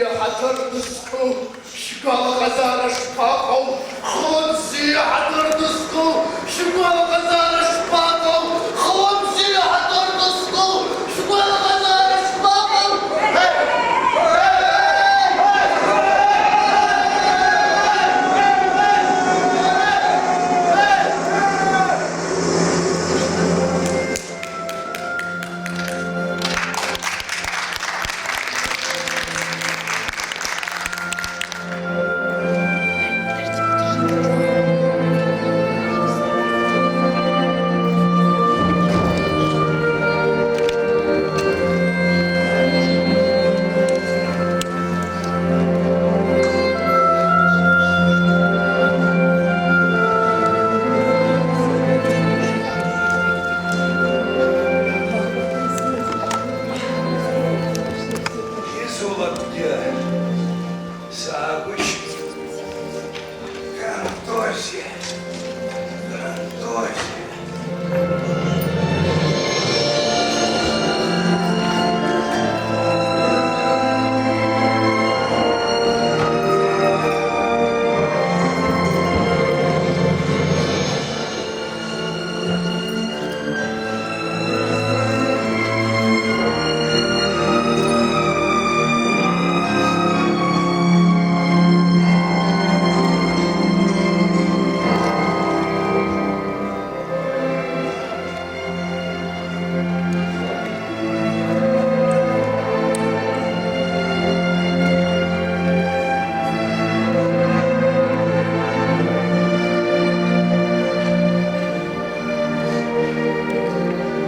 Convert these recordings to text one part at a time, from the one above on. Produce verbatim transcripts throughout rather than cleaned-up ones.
Ҳаҭыр дызку шәгәалаҟазаара шԥаҟоу? Хлымзиа ҳаҭыр дызку шәгәалаҟазаара шԥаҟоу? Хлымзиа ҳаҭыр дызку шәгәалаҟазаара шԥаҟоу? Изулакгьы саагәышьеит. Кантозиа, кантозиа.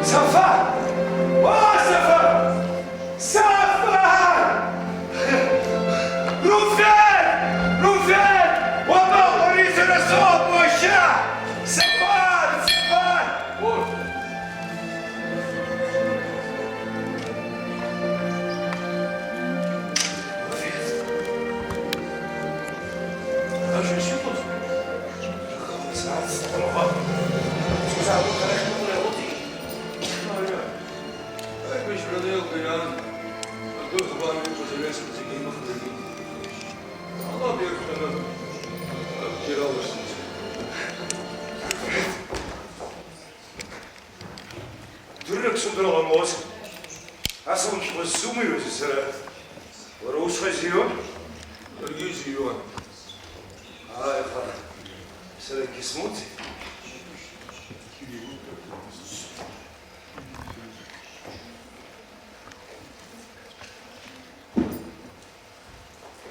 Сафар! О, Сафар! Сафар! Руфет! Руфет! Уабаҟари, сара соуп уашьа! Сафар! Сафар! Урҭ! Руфет! Ажәа сыҟоуп? Сааит сҭахума? Сгәы сааҟәыҵ, арахь ныҟәара иҟәыҵи? Аибашьра анеилга иаан, адәыӷба амҩақәа зегьы зегьы еимыхны икит. Алаб ирхәаны, абџьар аласҵеит. Дыррак сыдра ҟамлоз, асалам шәҟәы сзумыҩуазеи сара? Уара усҟа изиуан? Даргьы изиуан. Ааи, аха сара акгьы смоуӡеит.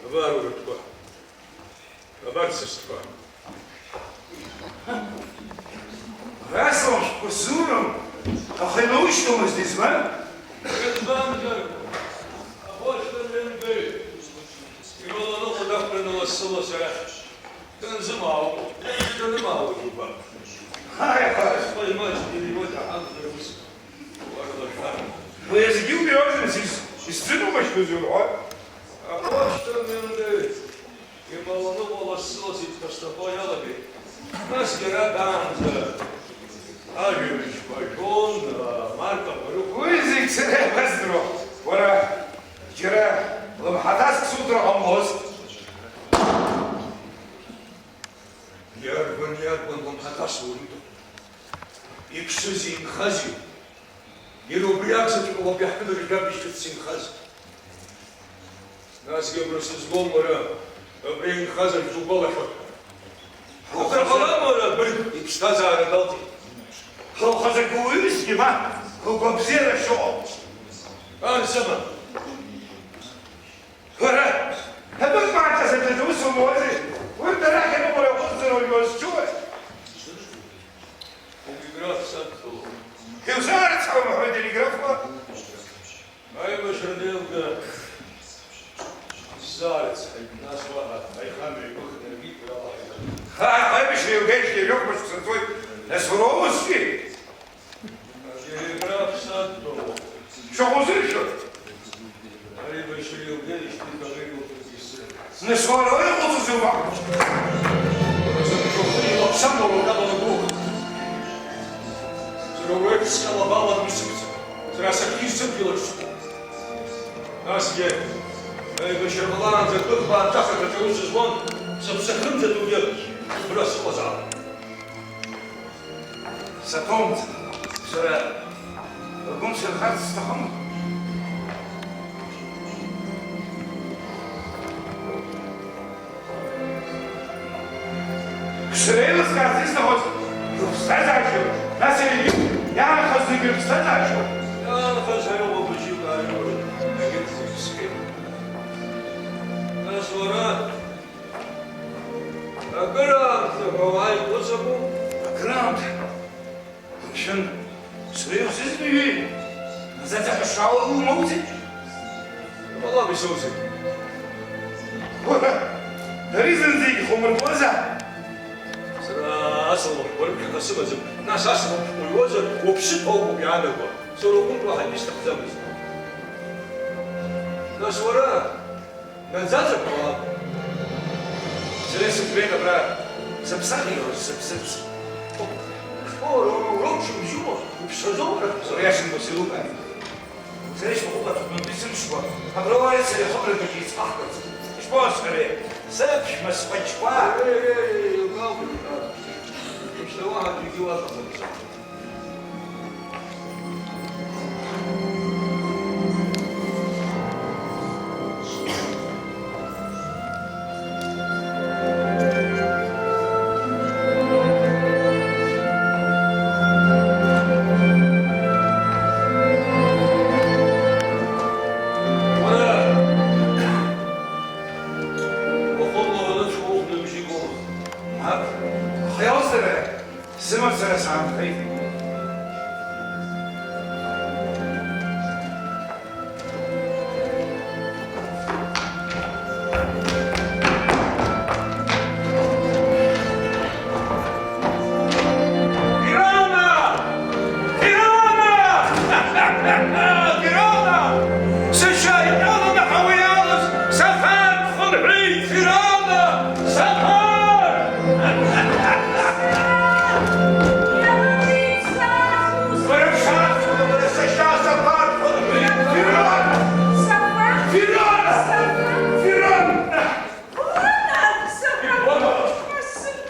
Абар урытәқәа. Абар сышьтәақәа. Расла шәҟәы сзуроуп, аха инаушьҭуамызт, избан? Избанзар, аԥошьҭамҩангаҩ ималаныҟәа дақәтәаны лассы-лассы арахь данзымаауа, данымаауа џьоуба. Ҳаи, ҳаи. Аԥошьҭамҩангаҩ имаҷ дыҩуа даҳамзар ус. Уи азгьы убриоуп ис-, исзынумышьҭыз уҳәа. Аԥошьҭамҩангаҩ ималаныҟәа лассы-лассы иԥхасҭахо иалагеит. Нас иара даанӡа ажәабжьқәа ажәон, амаркақәа рықәын. Уи зегь сара иабаздыруа, уара, џьара лымҳаҭаск судра ҟамлоз. Иарбан, иарбан лымҳаҭас уаҩытәы? Иԥшызи инхази? Иара убри акәзаҵәҟьа уаб иаҳкылара жәабжь ҿыц инхаз. Насгьы агәра сызгом уара, абри инхаз аӡә угәалашәоит ҳәа. Ҳгәы ҟалама уара, абырг иԥсҭазаара далҵит? Ҳлхаҵагәы уаҩызгьы ма лгәабзиара шыҟоу. Ан сымам. Уара, абык мааҭ асабиҭ ус умоузеи? Урҭ арахь аныҟәара иаҟәыҵӡаны уажә уазҿуи? Телеграф садтәалоуп. Иузаарыцҳауама ҳәа телеграфқәа? Аибашьра анеилга, исзаарыцҳаит, нас уаҳа аихамҩа игәы хнаргеит, уи алаҳаит. Ҳа, аибашьра еилгеижьҭеи ҩажәа шықәса цоит, нас уара уусзеи? Ателеграф садтәалоуп. Шаҟа узыршәо? Аибашьра еилгеижьҭеи даҽа иуҭахызар. Нас уара уаҟа иҟоуҵозеи убаҟа? Уара сабшахәы илаԥсам уара уҟьалала гәыӷ. Сара уеиԥш сҟьалабалан исыԥсам. Сара сахьхьи сыдгьыл аҿы сыҟоуп. Насгьы Аибашьра ҟалаанӡа акрыфбаа аҿаҳәараҿы аус зуан, сыԥсахымзар уигьы абра сыҟазаап. Саҭоумҵан, сара ргәы нсырхарц сҭахым. Сара еилыскаарц исҭахыз рыԥсҭазаашьоуп, нас иаргьы иаанхаз зегьы рыԥсҭазаашьоуп. Иаанхаз ҳәа иҟоу быжьҩык ааҩуеит, егьырҭ зегь схеит. Нас уара акыраамҭа ҳәа уааит, ус акәу? Акыраамҭа? Мшәан, сара иузызбҩи? Наӡаӡа ҳәа шаауа умоузеи? Иҟалап исоуӡом. Уара, ари зынӡагьы хәмарбозаап. Сара асалам шәҟәы рыԥхьаҟа сымаӡам. Нас асалам шәҟәы иуазар, уаԥсы ҭоуп иаанаго. Сара уҟынтә уаҳа акгьы сҭахӡамызт. Нас уара, Наӡаӡа бауам. Сара исықәшәеит абра сыԥсахыр, сыԥсырц. О, ро-, ро-, уара уҽыбжьоума? Уԥшӡоума? Сара иашамкәа сеилукааит. Сара исҭахуп аҭаҭынтәи сымшқәа абра уареи сареи ахыбрагьы еицҟаҳҵарц. Ишԥоуасҳәари, сыԥшәма схәыҷқәа? Еи, еи, еи, еилкаауп, еилкаауп. Ушьҭа уаҳа акгьы уаҭахым. Сымацара саанхеит. Фирона! Фирона! Фирона! Сашьа, иҟаланы ҳауа иалаз сафар хынҳәит, Фирона! Сафар! Бара бшацу, бара сашьа сафар хынҳәит, Фирона! Фирона! Фирона!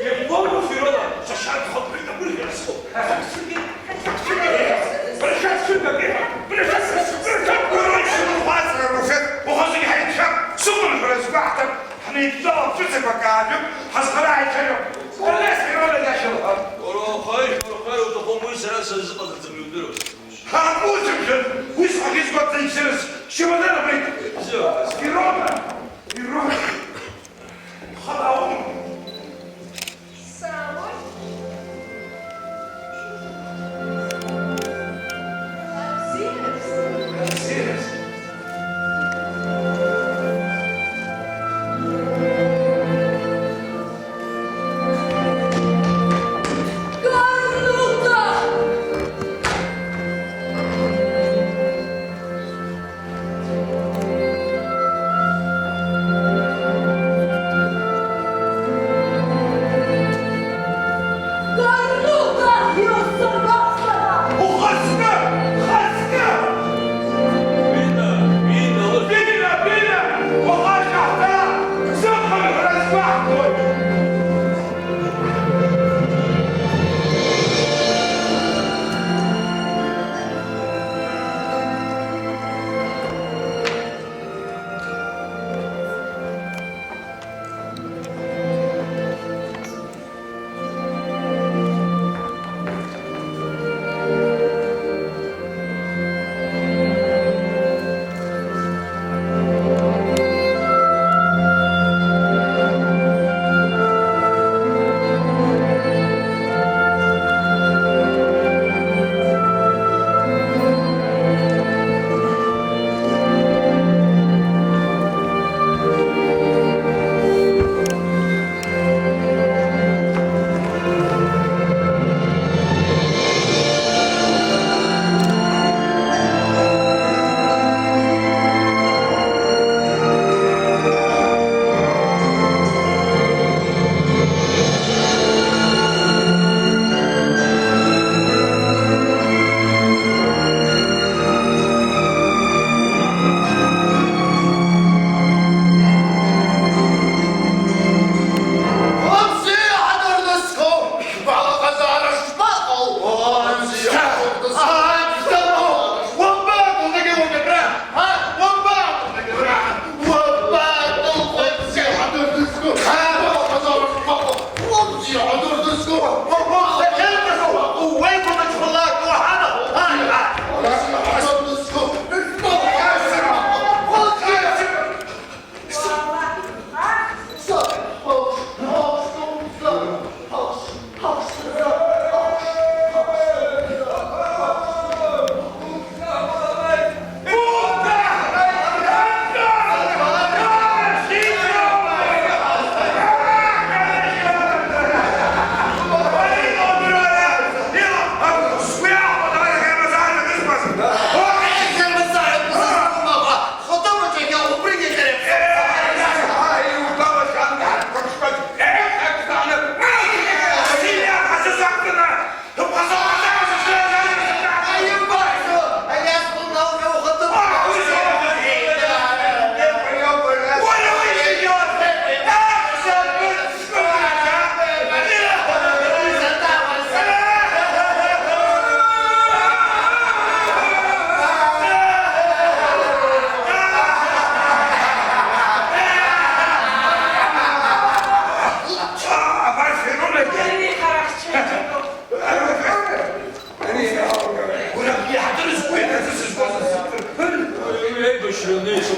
Ибону, Фирона, сашьа дхынҳәит, агәырӷьара сымоуп. Бара шәацәыӡ абриҳәа, бара шәацәыӡ, бара шәацәыӡ. Уара ишәымхәаҵра, Руфет, уаха зегьы ҳаицәа, сыхынҳәра згәаҳҭап, ҳнеидтәалап ҵәыцақәак ааҩып, ҳазхара ааицәажәап. Уара Фирона иашьа лҳәап. Уара ухы аишәа урхар уҭахым, уи сара сазыҟаҵаӡам, иудыруаз. Ҳаҟәыҵымшәан, уи схахьы сгәаҵа ибзиараз счамадан абеит. Ибзиоуп. Фирона! Фирона! Ухала аума? Саауеит. Бзиараз. Бзиараз. Гарнута!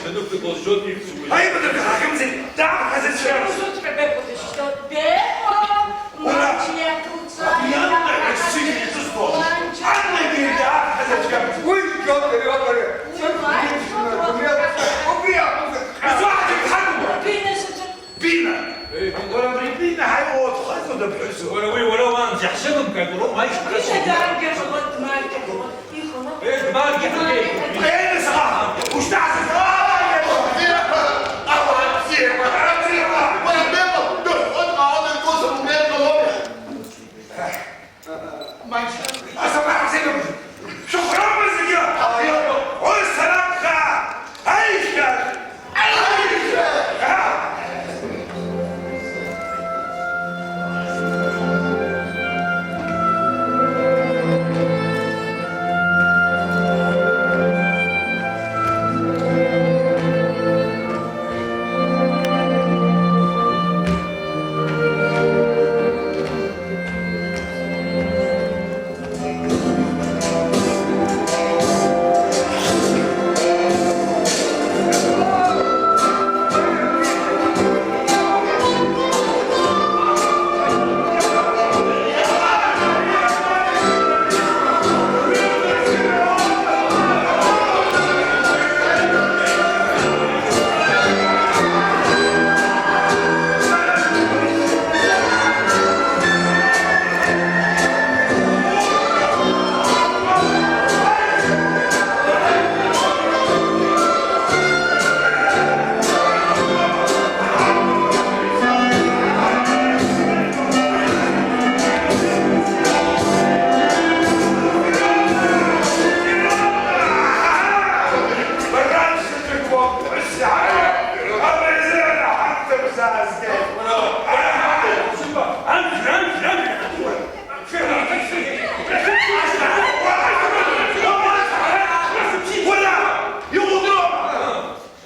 Данықәтәақәа лжьоит ихьӡ уи. Аибадыргахьымзи, даамҳәазар цәгьамызт. Бекәа дышьҭоуп, Бекәа, ура! Манча иаҭуҵааит. Абри анда ҳәа сцәыжь иҿысҭон. Манча. Анда иаргьы аамҳәазар цәгьамызт. Уи џьоук иоуп ари. Убри акәзар. Убри акәзар. Изуаҳҭар ҳамоума? Бина сыцәа. Бина! Ей, Бина! Уара абри Бина ҳаиуа уатәхазу дыԥҳәысу? Уара уи уара уаанӡа иаҳзеилымкааит, уара ума ишьҭахьазу. Бина даргьы ҟалоит, Маргьы ҟалоит. Ихала. Ей, Маргьы ҳәа. Ей, саха! Ушьҭа сыхала! Ауаа бзиақәа! Ауаа бзиақәа! Уара Бина! Уара Бина! Дыхәыҭ ҟалоит, ус умеи ҟалоит! Манча. Асабаҳзеиԥш! Шәыхәрама зегьы! Ус анакәха, аишәа! Аишәа!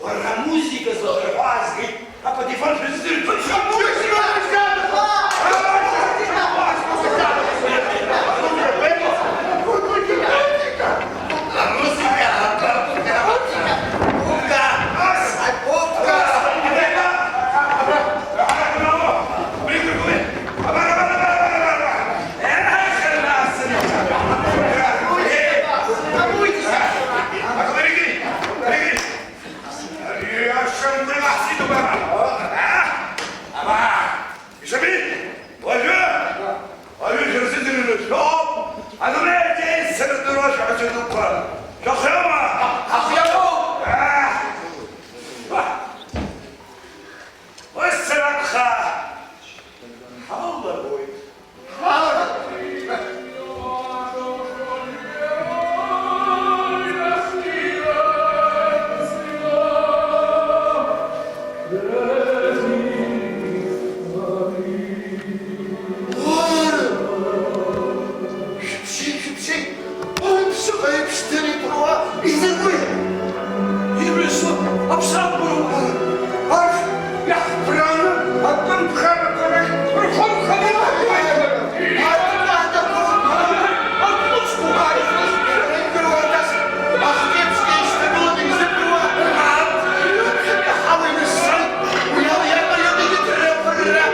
Уара, амузыка злахырҳәааз геит, апатефон шәыздырӡоит. Амузыка! Абар, ишәаби? Уажәы, уажәы шәырзыӡырҩны шәоуп, адунеи аҿы еизара дыруа шәаҳәшьа дуқәа. Шәахиоума? Ҳахиоуп! Ус анакәха, ҳалнагоит. Шәыԥши, шәыԥши! Уи ԥшыҟа еиԥш дырикәыруа изакәи? Ирҩызоуп аԥсадгьыл! Арҭ иаҳԥраны атәым ԥхарақәа рахь рхәы нханы иҟоуп аиааира! Аҭҟәадақәа! Аҭҟәыцқәа! Шәара ижәдыруадаз, ахҭеиԥш еишьҭагыланы изыӡырҩуа арҭ ҩымҭак иаҳауа инысҵоит! Уи ала иаҟаиҵоит егьырҭ рыԥырра!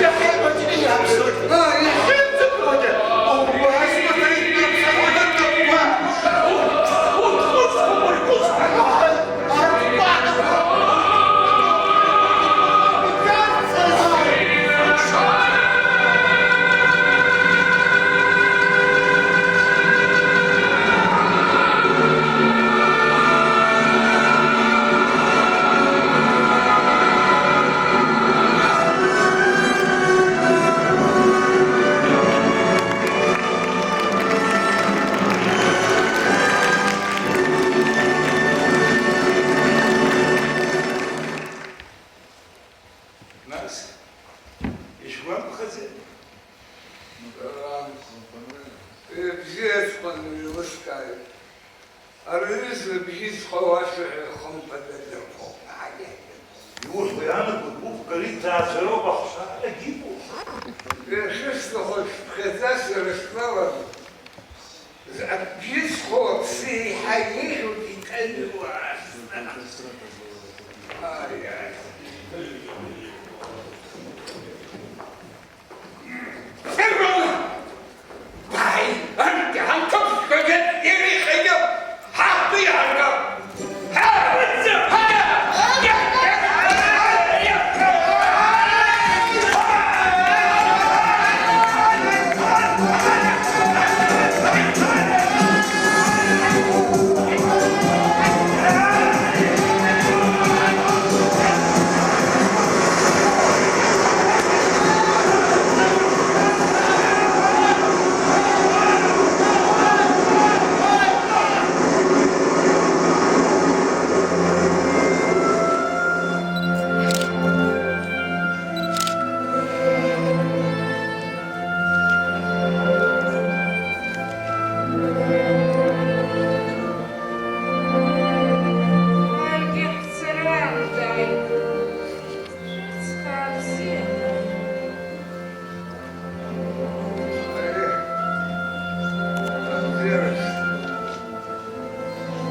Иахьа имаҷны иаԥсоит! Иахьынӡаԥуагьы! Нас, ишәгәамԥхаӡеи? Ибзиаҵәҟьаны еилыскааит. Ари зыбжьы зхоу ашәаҳәаҩ хымԥада дырԥхоуп. Иурҭ уи анаго гәыԥк ари дҭаацәароуп, ахшарагьы иҟоуп. Шәысҭаху шәԥхьаӡа сара стәала, абжьы зхоу аԥсы еиҳа еиӷьуп итәануааз.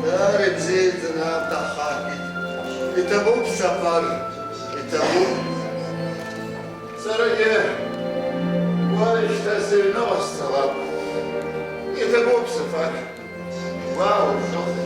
Даара ибзиаӡаны аамҭа ҳхаркит. Иҭабуп, Сафар, иҭабуп. Сарагьы уа шьҭа сыҩныҟа сцалап. Иҭабуп, Сафар. Уа, уԥшыхәцәа.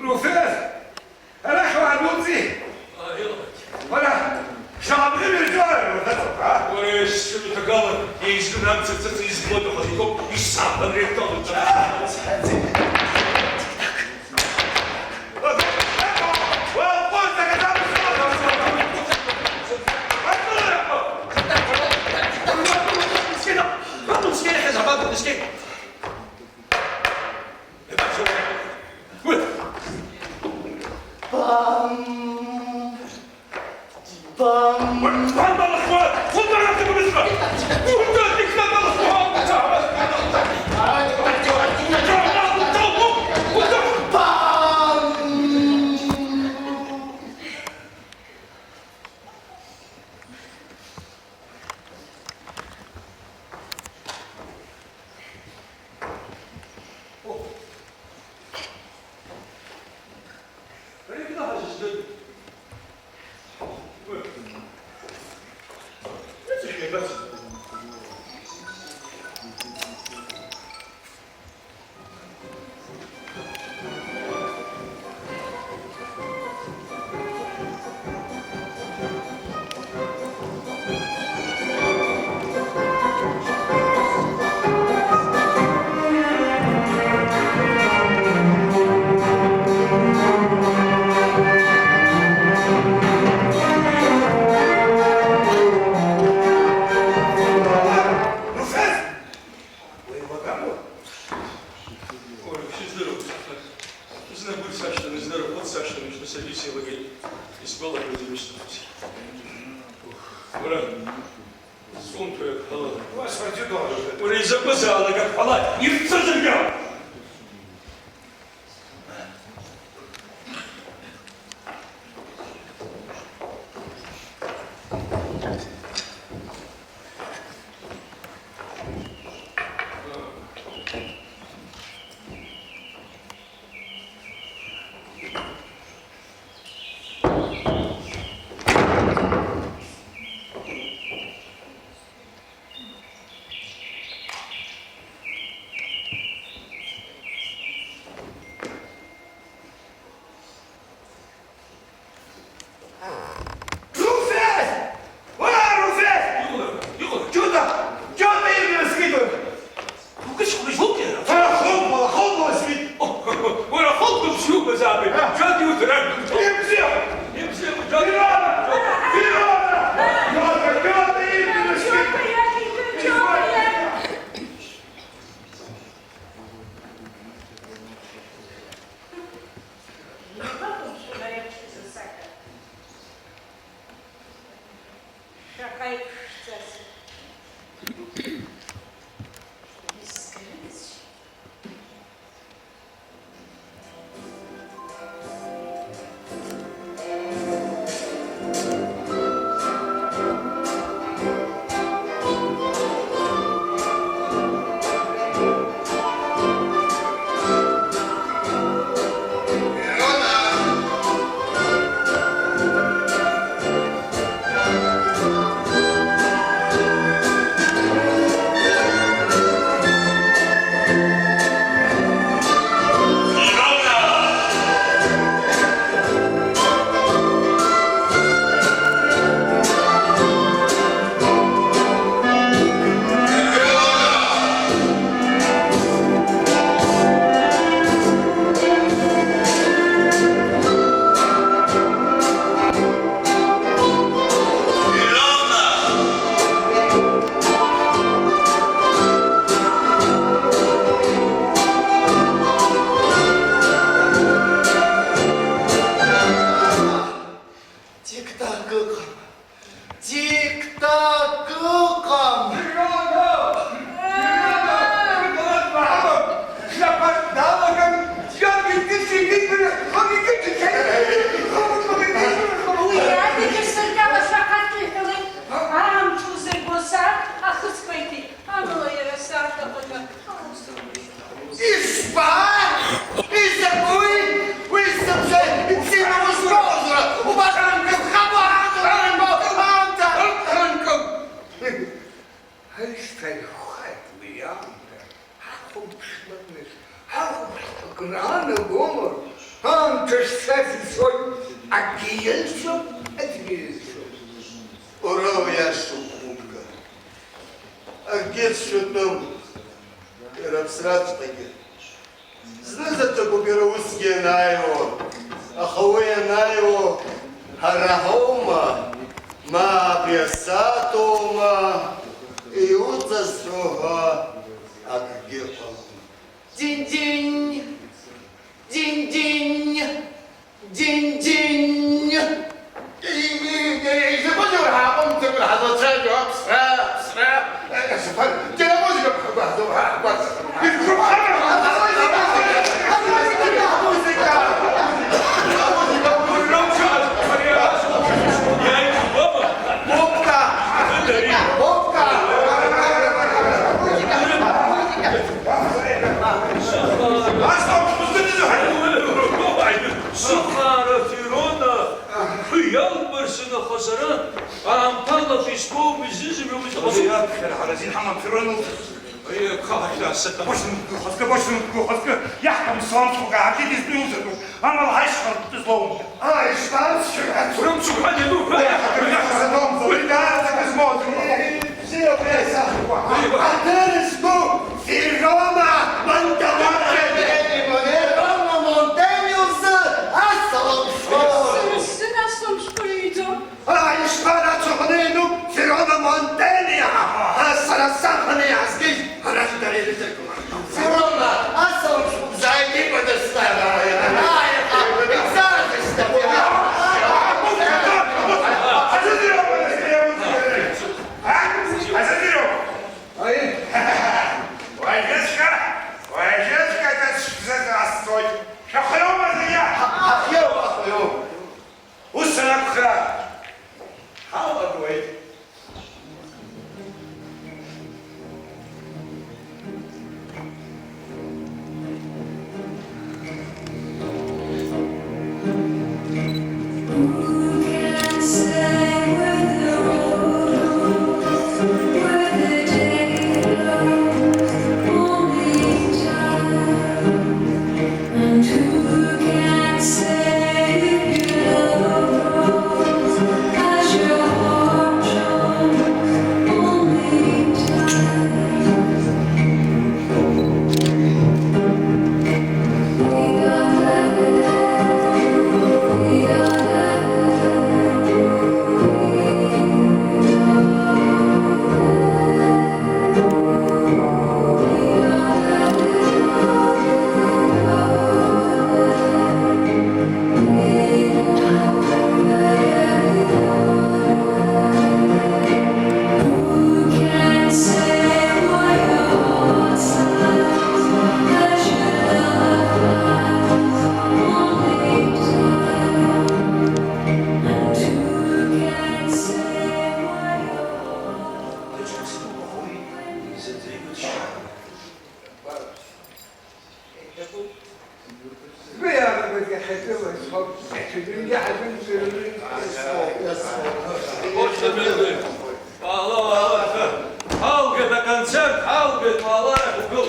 Руфер! Арахь уаадәылҵи? Уара, шаҟа бӷьы бирҵәуар, уадаҵоуп, а? Уара, сшьа иҭагала, еизганы амца ҵыҵ избоит, аха иҟоуп, исаҳҭан ректор. Пам! Пам! Пам! Уеилагамои? Ой, шәыздыруам. Зны агәыр сашьҭан, зны арахәыц сашьҭан, зны саргьы сеилагеит. Исгәалашәоит имышьҭахәыц. Уара, сумҭои акы ала? Уа, спортивный. Уара изакәызаалак ак ҟала, ирцәыӡыргьы ала! Руфес! Уа, Руфес! Иҟалеи? Иҟалеи? Џьута! Џьута, имҩаскит! Укышьхәа излоугьы? Ара хылԥала, хылԥала сҩит! Уара ахылԥа бзиоуп азаапи? Џьота иуҭар акәын. Ибзиоуп! Ибзиоуп, џьота! Фирона! Фирона! Џьота, џьота, имҩаскит! Шаҟа иԥшӡазеи! Изкрыцәгьа! Тик-так ыҟам. Тик-так ыҟам. Мирона! Мирона! Шаҟа далаган, иаргьы дышьҭеиҵбара, хымҩаԥгатәи. Уи адагьы сыркала шаҟа иҟалеит, амч узырго сааҭ ахыцқәа иҭеит, амала иара асааҭ аҟынтә аус рымшьит. Избан? Изакәи? Уи сыԥсы ибзианы узгозар, убас анкылхап, анкыл, анкыл, анкыл. Ҳаишьҭаҩхааит уи аамҭа, ҳахәаԥшуамызт, ҳахәаԥшуа акыр аанагома? Аамҭа шцаз ицоит, акгьы иалшом, аӡәгьы иалшом. Уара уиашоуп, Хәымга. Акгьы цәгьатәым, иара аԥсраҵәҟьагьы. Знызаҵәыкоуп иара усгьы ианааиуа, аха уи ианааиуа ҳара ҳаума, ма абри асааҭ аума, иуҵасҳәо ҳәа ак Ҳара зегь ҳамам Фирон лҿы. Ыы, гәхаҳаршәа, сыҭ. Бошьҭымҭ, гәыхазкы, бошьҭымҭ, гәыхазкы, иаҳҭам, исламцәоуп, ҳаргьы дыздуӡӡатәуп. Амала ҳаишьхартә дызлоумҳа. Ааи, ишԥамцәажәац? Урымцуп ҳәа иануп, ҳәа. Уи ахаҭарнахра зоумҵан, уи даараӡа дызмоуӡом. Бзиа, убри аисахьақәа. Ааи, ба. Ҳаҭыр зду Фирона Монтелиа. Фирона Монтелиа лзы асалам шәҟәы. Сара сзын асалам шәҟәы ҩӡоуп. Ишԥарацәаханы иануп Фирона Монтелиа ҳәа? Сара саханы иаазгеит, арахь дара ирыҵакуан. Фирона, асалам шәҟәы бзааит, ибадысҵара. Ааи, ибзаазышьҭ, Фирона. Уажәыҵәҟьа, уажәыҵәҟьа даҽа шәзыҟасҵоит. Шәахиоума зегьы? Ҳахиоуп, ҳахиоуп. Ус анакәха, ҳалагоит. Who can say where the road goes, where the day goes, only time. And who can say if your love grows as your heart shows? Only time. We are left, we are left. Згәы иаанагоит иахьатәи ласбак, иахьатәигьы ҳазымҵаҩны. Уаала, уаала, ҳалгеит аконцерт, ҳалгеит, уаала, угыл.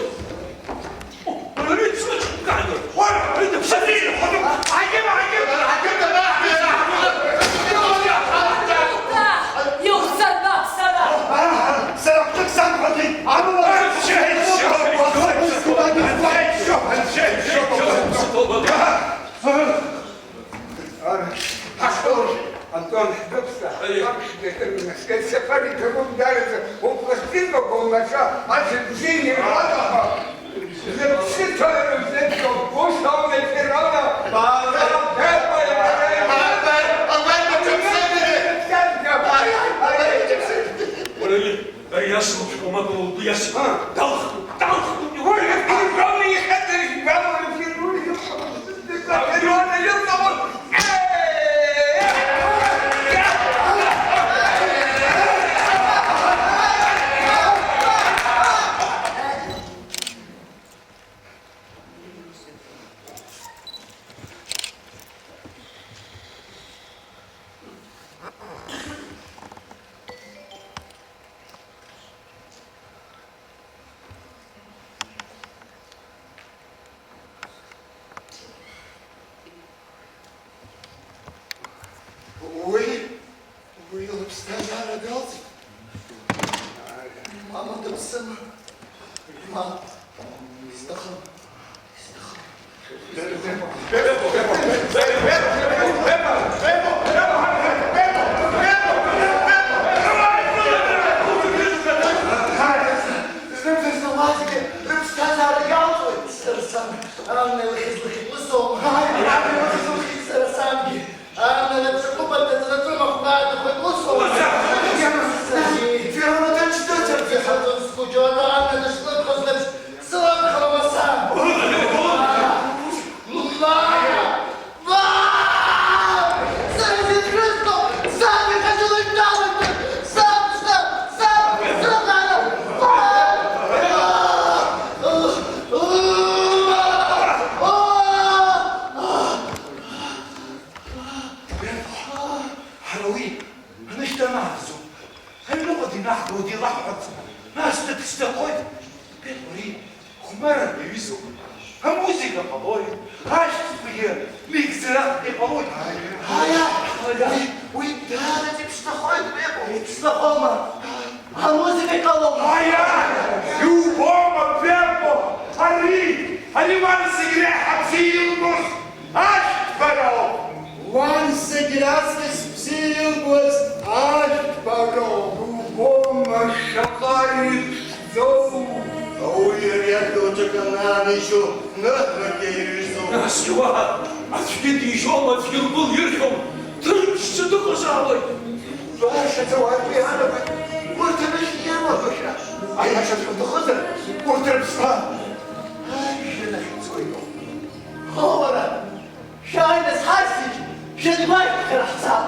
Уара, уара, уара, уара, уара, уара, уара, уара, уара, уара, уара, уара, уара, уара, уара, Иухьӡар бап сара! Сара хәҭак санхәаӡеит, амала. Антон, ҳдәықәсҵа, аԥшәма акыр наскьеит, сафар иҭабуп, даараӡа упластинкақәа унаша, аӡә бзиа ирбаҵәҟьа. Зыԥсы ҭоу ирымӡеит, ус аума, Фирона? Баала! Баала! Уара, ари асалам шәҟәы мап лоуп, иас-, а, далхтәуп, далхтәуп, иура, Фирона, ихьаҵыр, ибалоу, Фирона, Фирона, илҵалон. Уи, уи лыԥсҭазаара далҵит. Мама дыԥсыма? Мап, исҭахым, исҭахым. Зны-зынла зегьы рыԥсҭазаара иалҵуеит. Сара сангьы амҩа лыхьыз лыхьит, усоума? Амҩа лыхьыз лыхьит сара сангьы. Амҩа лаԥшықәыԥ аҭыҵраҿы махәқәа аадыхәеит, усоума? Фирона, дыҽдырӡырҵеит. Схәыҷы амҩа дышлыԥхыз леиԥш, сылымхуама сан? Мама! Мама! Сара зегь рысҭоит! Саб ихаҿы лыжәдалоит! Саб, саб, саб, сыҟара! Мама! Мара иаҩызоуп. Амузыка ҟалоит, ашәҭқәагьы меигӡарахгьы ҟалоит. Аиа, аиа, уи, уи даараӡа иԥшӡахоит, Бебо. Иԥшӡахома? Амузыка иҟалом. Аиа, иубома, Бебо? Ари, ари уан зегь реиҳа бзиа илбоз ашәҭқәа роуп. Уан зегь раҵкыс бзиа илбоз ашәҭқәа роуп. Иубома, шаҟа иԥшӡоу! Ауаҩы ари адгьыл аҿы анаанижьо, ныҳәак иаҩызоуп. Насгьы уаҳа аӡәгьы дижьом, аӡәгьы лгәы лирхьом, ҭынчӡа дыҟазаауеит. Башаӡа уаатәы иаанагоит урҭ анахь иамагәышьа. Аиашаҵәҟьа уҭахызар, урҭ рыԥсқәа ажәҩан ахь ицоит. Ҟалоуп, уара! Шәааины, сҳарсеиԥш, шәангәашәҭхар ҳцап.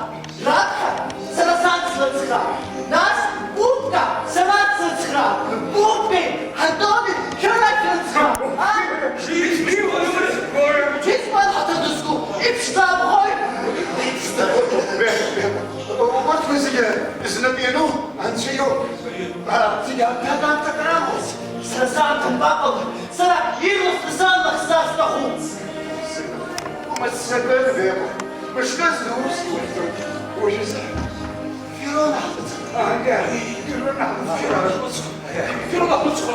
Раԥхьа сара сан слыцхраап. Нас Пупка сара слыцхраап. Пупкеи Антони шәара шәрыцхраап. Ан- Исман ҳаҭыр дызку, иԥшӡа абӷои? Урҭқәа зегьы знапы иану Анцәа иоуп. Зегь аамҭак-аамҭак ралоуп. Сара саамҭа анбаҟалои? Сара ирласны саамҭа сзасҭаху. Умыццакын, Бебо, мышкызны ус иухьӡоит. Уажәазы Фирон ахәыцха. Ага, Фирон ахәыцха. Фирон ахәыцха.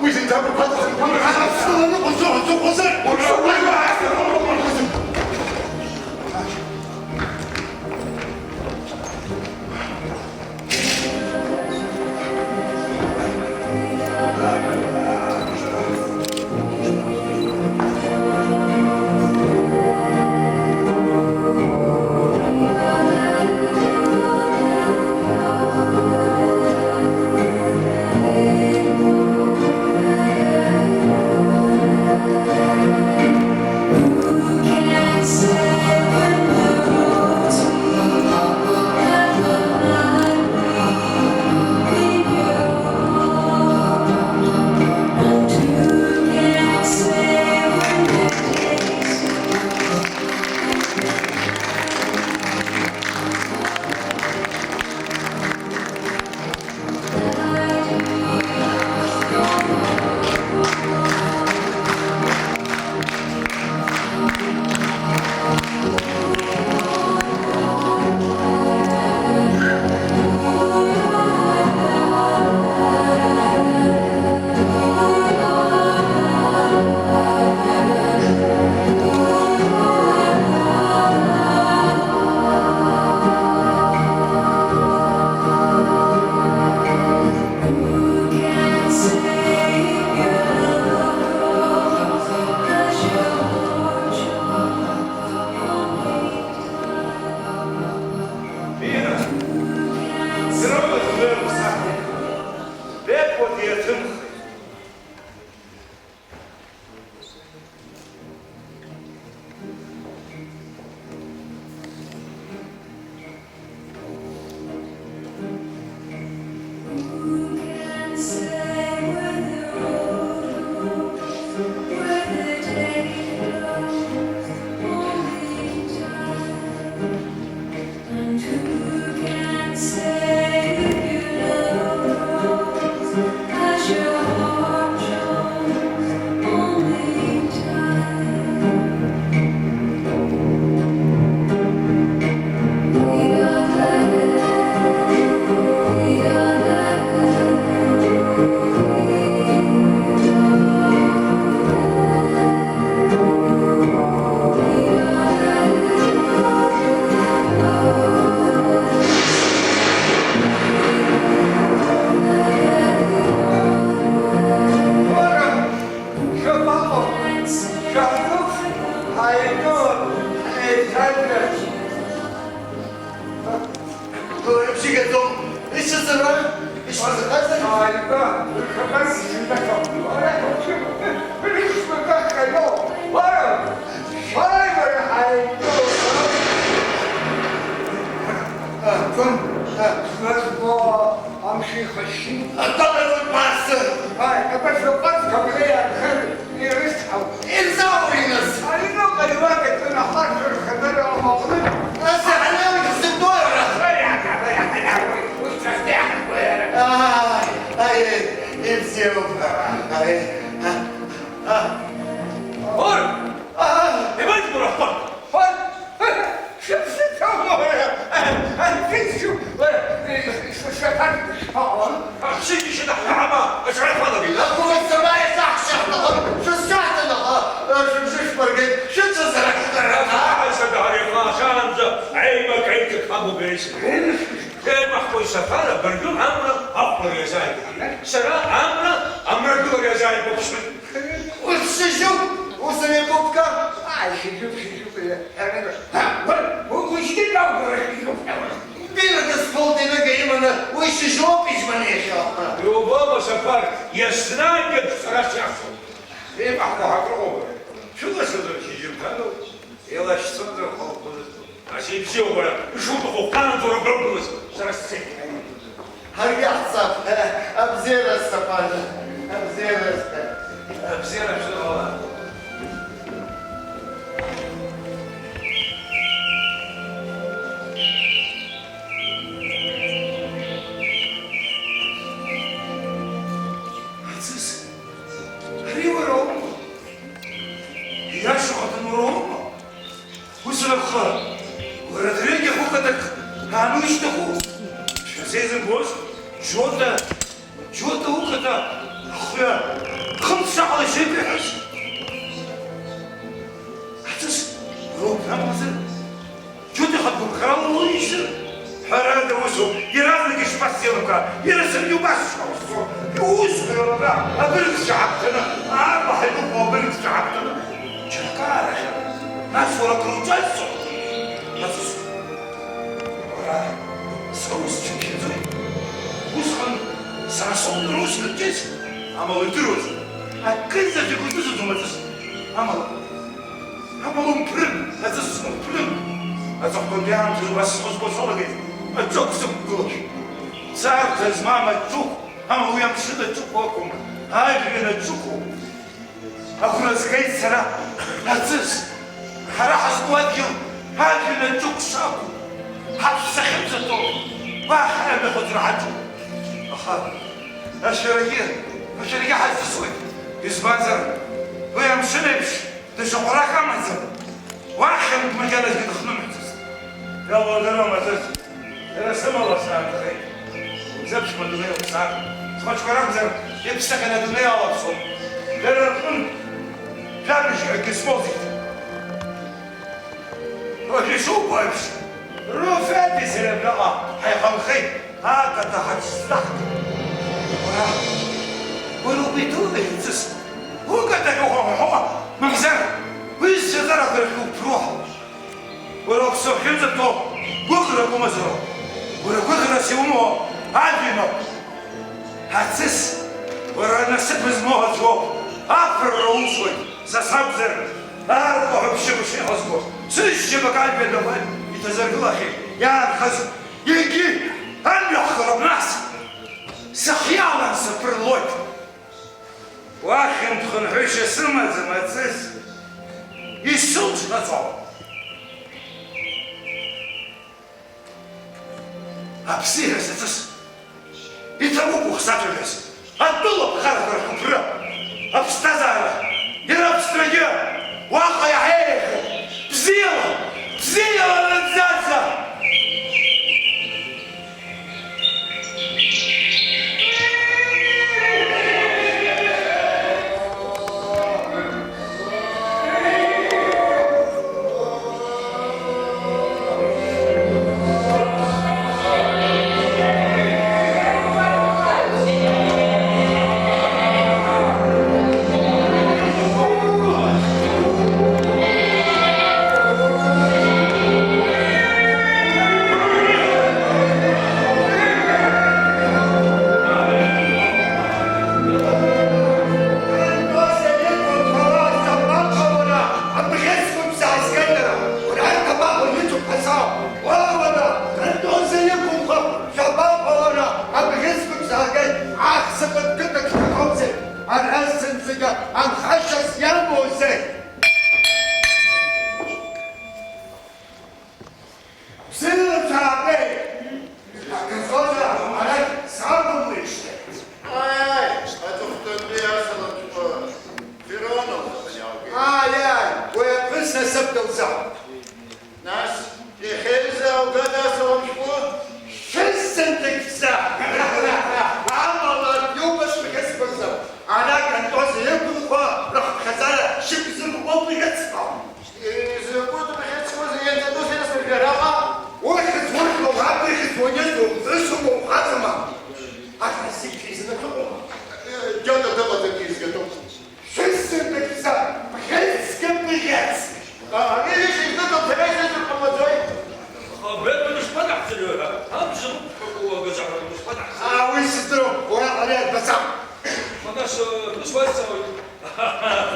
Уи зынӡа быԥхасҭа. Бекәа диаҭымхеит. Ибжьы гаӡом, ишазыруа, ишазыҟаҵа. Ааигәа, рхаҭаргьы сынтәахьоуп. Ара, быԥшәма, быԥшәма, быԥшәма, быԥшәма, быԥшәма. Антон, а, нас бо, амши хаши. Антон, а вот Марсел. Ай, а вот Марсел, как я, как Ирысҭҳау. Ирзауриназ. Аҩныҟа илакаҵаны ахарџь рхадара амаҟны. Ас аҳәанаҩ зыдоура. Ай, ай, ус ҿахьдеиҳабуеи ара? Ай, ай, ай, Ибзиоуп, ари, а, а. Ор! А! Ибаит, Мурахәа! Ор! Шәыԥсы ҭоума, уара? Анцәа ишьу, уара, ш-, ш-, шәаҭарк шԥаҟалан? Ахшыҩ ишьаҭаҳәаама, ашәарах алагеит, а? Акәымзар, сара исаҳшьахт, аха шәысшьаҳҭын, аха, э, шәыбжьы шәбыргеит, шәыцәазара ҳәа. Аха, саҭар иҟалахьаанӡа аимак-аиҿак ҳамоуп иара исымоуп. Еимаҳкуеит Сафар абыржәы амра ахәлара иазааигәахеит. Сара амра амрагылара иазааигәахеит. Ус шьыжьуп, ус ами, Пупка? Ааи, шьыжьуп, шьыжьуп, ҳәа, ҳәа, ҳәа, уи, уи, уи шьҭыбжьааугара шьыжьуп ҳәа. Бирак сфылт, инага иманы, уи шьыжьуп, изманы иахьа. Иубома, Сафар, иаснагь сара сиашоуп. Еибаҳҳәо ҳакрыҟоума? Шәылашаҵәҟьа шьыжьымҭаноуп, илашьцаӡам хәылԥазы. Ас ибзиоуп, бара, ишуҭаху, хәҭаанӡа уара абра угылаз, сара сцеит. Ҳаргьы ҳцап, абзиара сҭахәаӡа, абзиара сҭахәаӡа. Абзиара шәыҟала. Аӡыс, ари уара уоума? Иашахәа дынуроума? Ус рахы, уара адырҩегьых уқаҭак ҳаанушьҭаху? Шәазеизымгоз, Џьота, Џьота уқаҭа ахҩа, хымца ҳәа ишеиқәиҳәаз? Аҵыс, уара убра мамзар? Џьота ихатә гәаԥхарала улеишьыр? Ҳәарада, усоуп, иаразнак ишԥасзеилымкаа, иара саргьы убас сшҟа усзур, иусқәа рыла абыргцәа ҳагәҭаны, аарлаҳәа иныҟәо абыргцәа ҳагәҭаны, џьаракы аарахьан, нас уара акры уҿазҵо? Аҵыс, уара, сара усцәыԥхьаӡоит. Усҟан сара соуп, уара усҟан џьеишьеит, амала идыруаз, акызаҵәык уздызуӡом, Аҵыс, амала. Амала умԥрын, аҵыс умԥрын. Аҵыхәтәантәи аамҭазы убас схы зго салагеит, аҿықә сықәгылашәа. Царҭа змам аҿықә, амала уи амшын аҿықә акәым, ажәҩан аҿықәоуп. Агәра згеит сара, аҵыс, ҳара ҳазку адгьыл ажәҩан аҿықә шакәу, ҳаԥсы ахьынӡаҭоу, уа ҳаҩнахыҵра ҳаҿуп. Аха ашәарагьы, ашәарагьы ҳазҵысуеит, избанзар, уи амшын еиԥш, Даҽа хәарак амаӡам. Уахьынтә макьаназгьы дыхнымҳәӡацт. Иалуадарым, аӡәы. Дара сымала саанхеит. Зыԥшәма дунеи лыԥсаан. Схәыҷқәа ракәзар, иԥсахьан адунеи алаԥсон. Дара рҟынтә жәабжьҳәагьы смоуӡеит. Уажә ишубо еиԥш, Руфети сареи абраҟа ҳаиханхеит. Акаҭа ҳацәцаҳкит. Уара, уара угәы иҭоума, Ҵыс? Укаҭа ҳәа уҳәома, мамзар, уҩызцәа аҵарақәа рахь уԥруа? Уара уԥсы уахьынӡаҭоу гәыӷрак умазароуп. Уара гәыӷрас иумоу ажәҩан ауп. Аҵыс, уара насыԥ змоу аӡә уоуп, аԥырра улшоит, са сакәзар, аркәаҳәа ԥшьыбжьы иҟазго, сышьшьыбак ажәҩан дақәа иҭазыргылахьеит, иаанхаз. Егьи, амҩа хыроуп нас, сыхиаалан сыԥырлоит. Уахьынтә хынҳәышьа сымаӡам, Аҵыс, исылҽхәаҵәо. Аԥсыҳәа Аҵыс, иҭабуп ухзаҭәажәаз. Атәыла аԥхарақәа рхыԥра, аԥсҭазаара, иара Аԥсрагьы, уаҟа иаҳа еиӷьуп. Бзиала, бзиала, наӡаӡа! Изынхыҟоума? Џьота дыҟаӡам, изгатәуп. Шәызынтәык са бӷьыцк бӷьыц! Ари ишьыжьныҵәҟьоуп, сара исызар ҟамлаӡои? Аха абри адәы дышԥадаҳӡырҩы ҳәа, абжа мыҟәқәа уагаӡа ҳәа дышԥадаҳӡырҩы? Аа, уи сыздыруам, уара ари адбаӡам. Ма нас, э, дысуазҵаауеит.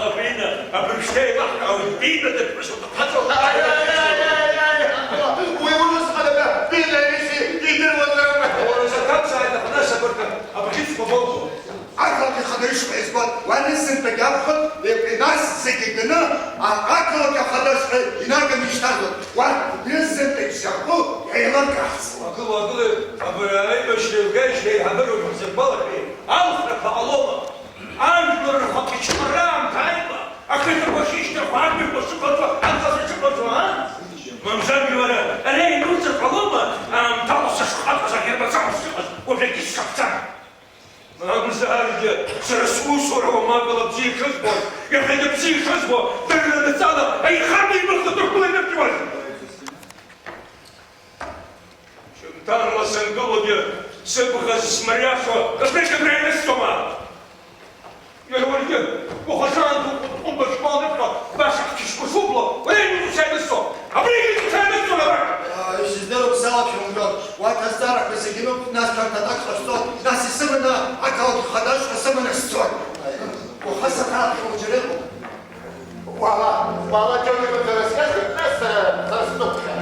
Абрина, абыржәшьҭа еилаҳкаауеит, Бина дыԥҳәыс уҭахаҵоуп. Ай, ай, ай, ай, ай! Уи усҟан абра Бина ишьи идыруазароуп. Уара саҭамзааит, аха нас абырҭ абӷьыцқәа боуго. Ақалақь ахада ишҟа избоит, уа нызынтәык иакәхап, нас зегьы ганы, а-, ақалақь ахада ашҟа инаганы ишьҭарҵоит. Уа нызынтәык закәу еилыркаарц. Уагыл, уагыл, абри аибашьреи лгаҩышьреи еиҳабыроуп ҳзыргәалашәеит, алхрақәа ҟалома? Ажәлар рхәаԥшьқәа раамҭа ааигәа, ақыҭақәа шьышьҭрақәа, амҩақәа шыҟаҵо, аҟаҵа шыҟаҵо, а? Мамзаргьы уара, ара иануҵар ҟалома, аамҭала сышхаҵаз, аӷьырбаҵа сыҟаз, уажәгьы сшахәцам. Мамзаргьы, сара сусура уамак ала бзиа ишызбо, иахьа дыбзиа ишызбо, дырранаҵала аихамҩа имыхәо дыргәыланаршәуаз. Шьынҭарла сангылогьы, сыбӷа змыриашо, абригь абра ианысҵома? Иара уаргьы, уахазаан дукәымкәа шкәалныԥхьо, баша хьҭышьқәа шубла, уара иануҵәца ианысҵо, абригь иануҵәца ианысҵо, абар! Ишыздыруа салацәа умҳәо, уа ҭазҵаарақәа зегьы ныҟәп, нас шәарҭ атак ҟашәҵо, нас исыманы ақалақь ахада ашҟа сыманы сцоит. Уаха сахьаахьоу џьара ыҟоуп. Уаала, уаала, џьоук иҟоуп, сара сиашоуп, нас, э, сара сныҟәшәа.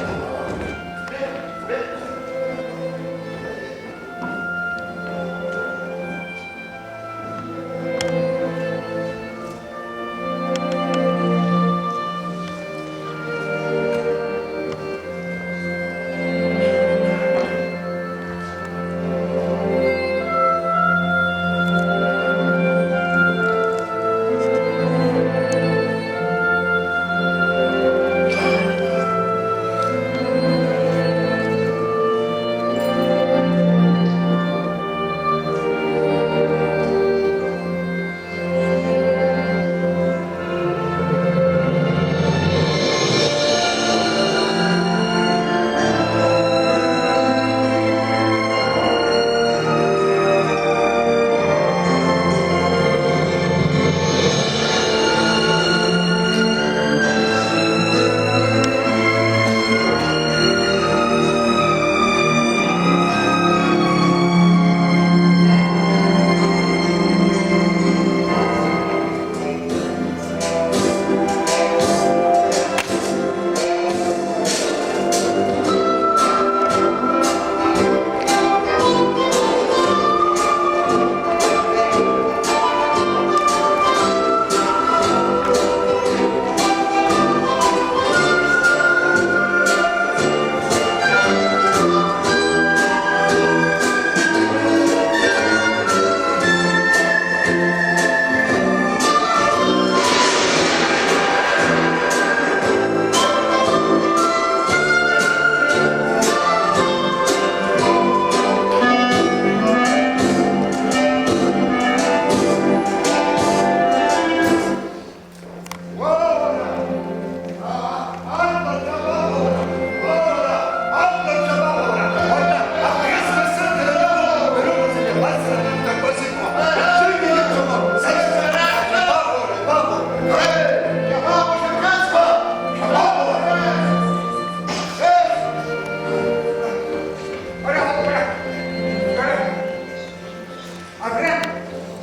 Абра,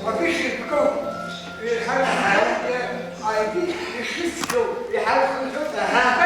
абри шәырбгоуп. Ҳара ҳаит, ааигәа ишәыцқьоу иҳархынҳәып. Аҳа.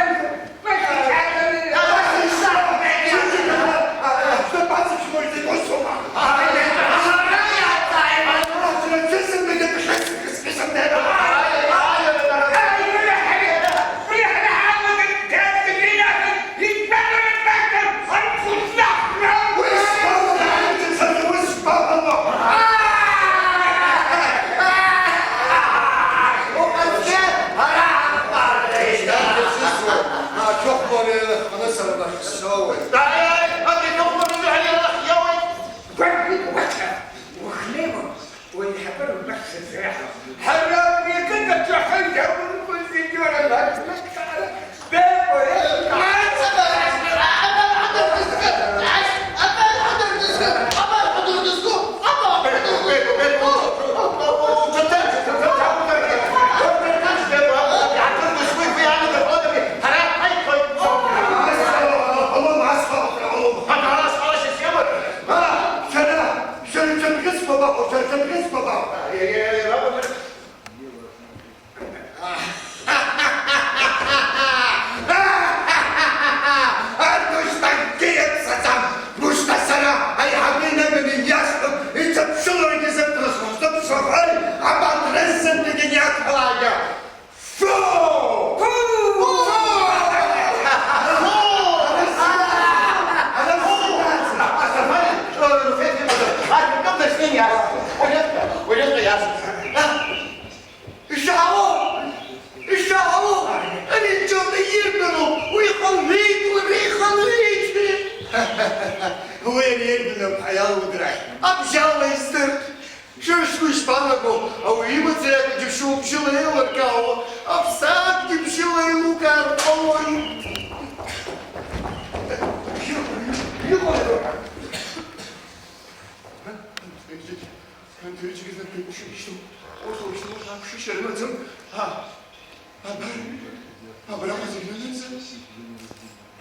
Уахнеиуам. Уеиҳабыроуп, нас сызреиҳау. Ҳара абри акык аҿы ҳаҩ даурымкәа зегьы уара лакәзар, беиқәа еиқәа. Бабахәа, шәарҭ абӷьыцқәа баҳәа! Арҭ ушьҭа акгьы иаццаӡам! Ушьҭа сара аиҳабы инаганы иасҳәап, иҵаԥшыларагьы зыԥрысуа, зыԥшахои, абарҭ рызынтәыгьы иақәлаагьы! Фу! Фу! Фу! Фу! Ишаауоу! Ишаауоу! Ари Џьота ирбароуп! Уи иҟалеит, уи иҟалеит! Уи ари ирбароуп ҳәа иалудра. Абжьала издырт! Шәара шәгәы ишԥаанаго, ауаҩы имаӡа иакәу џьыбшьоу бжьыла еилыркаауа, аԥсаатәгьы бжьыла еилукаар ҟалоит. Анҭ ҩыџьагьы знапы еиқәшәаны ишьҭоуп. Урҭ уажәы урҭ ақәшәышьа рымаӡам. Ҳа, абар, абраҟа зегь рымаӡам.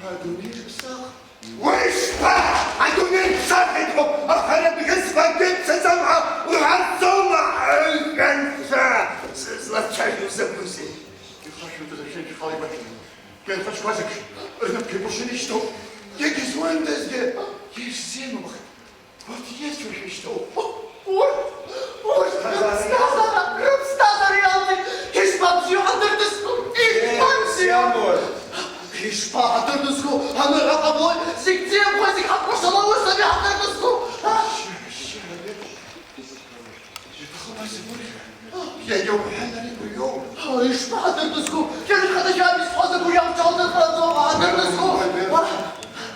Адунеи ԥсахит. Уи ишԥа, адунеи ԥсахит ҳәа, аха рыбӷьыцқәа акгьы ԥсаӡам ҳәа уҳәарцоума, аҩ, жәанцәа, злацәажәо закәызеи? Ихашәымҵаз ашәақь ихала ибаҭәны, жәҩан хәыҷқәа зегь рнапқәа еикәыршаны ишьҭоуп. Иагьызуандазгьы, ишзеимымхеи? Урҭ иацәажәашьҭоу. Урҭ, урҭ рыԥсҭазаара, рыԥсҭазаара иалҵит. Ишԥабзиоу ҳадыр дызку, ишԥабзиоу! Ишԥаҳадыр дызку, аныҳәа ҟамлои, зегь ӡеимхои, зегь ҳакәашала усами ҳадыр дызку. Иаҭахым ас игәырӷьа. Иагьа уҳәан, ари гәырҩоуп. Ишԥаҳадыр дызку? Шәара шәхаҭа шәаб исҳәаз агәырҩа амҽхак ыҟанаҵо ҳадыр дызку?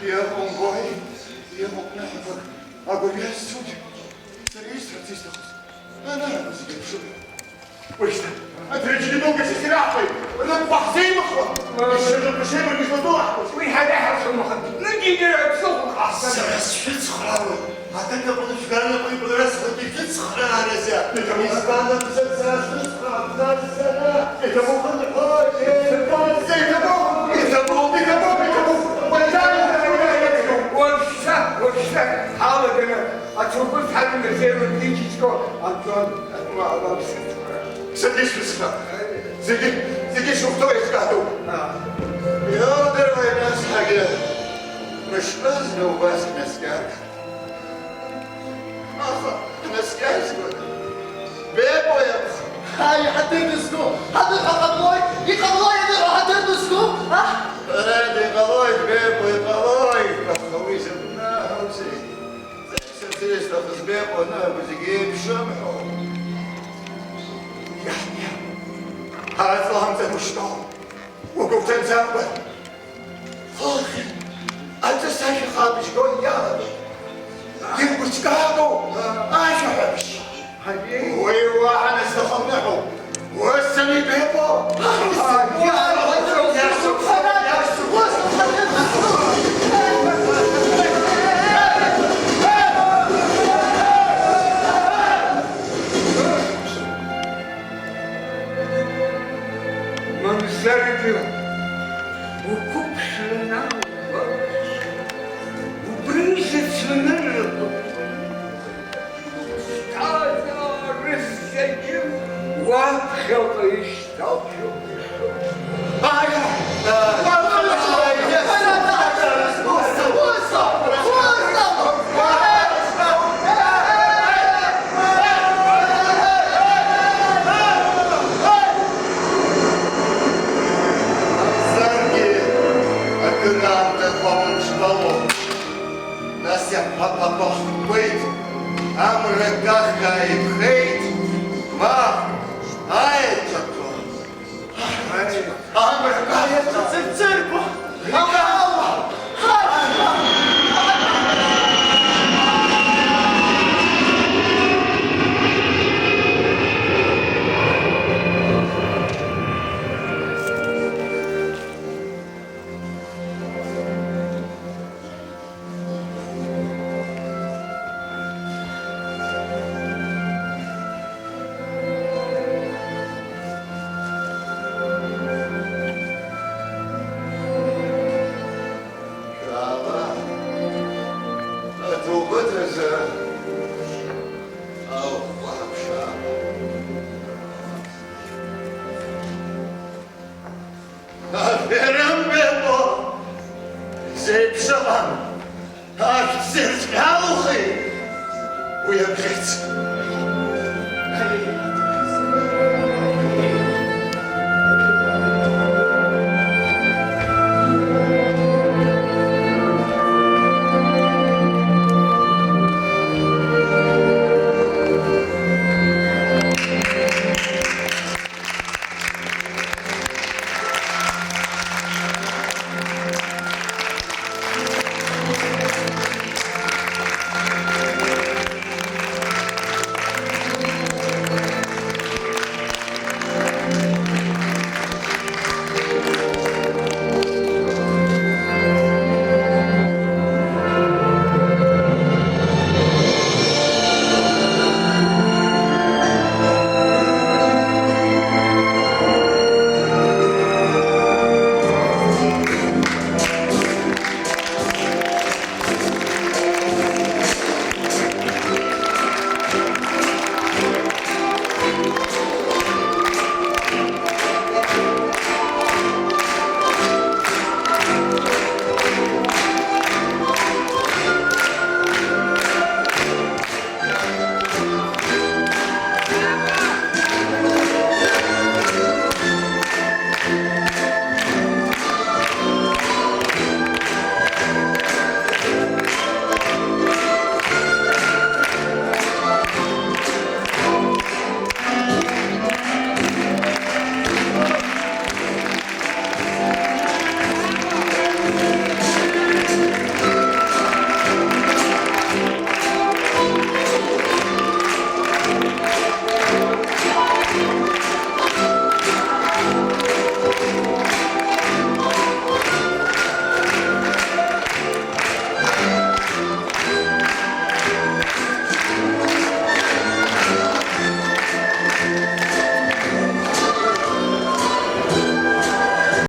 Иҟоумбои, иҟоуп наҳәақәак агәырҩа зцугьы. Сара исҳәарц исҭахыз, анааба зегьы аԥшыма. Уажәшьҭа, аӡәы-џьгьы дук исирааҳгоит, рнапқәа ҳзеимыхуа, ишьҭахьҟа шеибаркыз латәылаҳгоз. Уи ҳара иҳарцәом, аха знык-егьырҭ аԥсыхәа ҟасҵан. Сара сшәыцхраауеит, аҭак аҟны шәгаранақәа ибылра схәыҷы шәыцхрааразы. Избан акәзар сара срыцхраап, нас сара. Иҭабуп, иҭабуп, иҭабуп, иҭабуп, иҭабуп, уажәшьҭа, уажәшьҭа, ҳалаганы аҭоурых ҳамҩа зеилыркыҷыҷкәа Антон Маалаԥсыцхра. Саргьы сшәыцхраа. Зегьы, зегьы шәыхәҭоу еиҿкаатәуп. Аа. Иудыруеи, нас, ҳаргьы мышкызны убас ҳнаскьаргар. Аха, ҳнаскьазгода? Бепо иакәхап. Ҳаи, ҳаҭыр дызку, ҳаныҳәа ҟамлои, иҟамлои аныҳәа ҳаҭыр дызку, аҳ? Ҳәарада, иҟалоит, Бепо, иҟалоит, аха уи закәнаҳаузеи? Сара исҭахыз Бепо аныҳәақәа зегьы еиԥшым ҳәа. Иаҳ, иаҳ, ҳара ҵламҵан ушьҭоу, угәыгәҭаӡамкәа. Хыхь аҵыс ашәа хабжьгон иалагеит. Иргәыҵкаатәу ашәаҳәабжь. Уи уаҳа назҭахым ныҳәоуп. Ус ами, Бепо? Мамзаргьы, уқәыԥшра наҟәгоит, убригьы цәаныррақәа, ԥсҭазаара зегьы уаԥхьаҟа ишьҭалҵәо. Саргьы акыраамҭа хәамԥшбалон, нас иаҳҳәап, ақәа хкәеит, амра каххаа иԥхеит, ма аеҵәақәа. Амра каххаа. Цырцырқәа. Аҳауа. Ерымбеико, зеиԥшыҟам, ахьӡ сыцәгьалухи уи абӷьыц?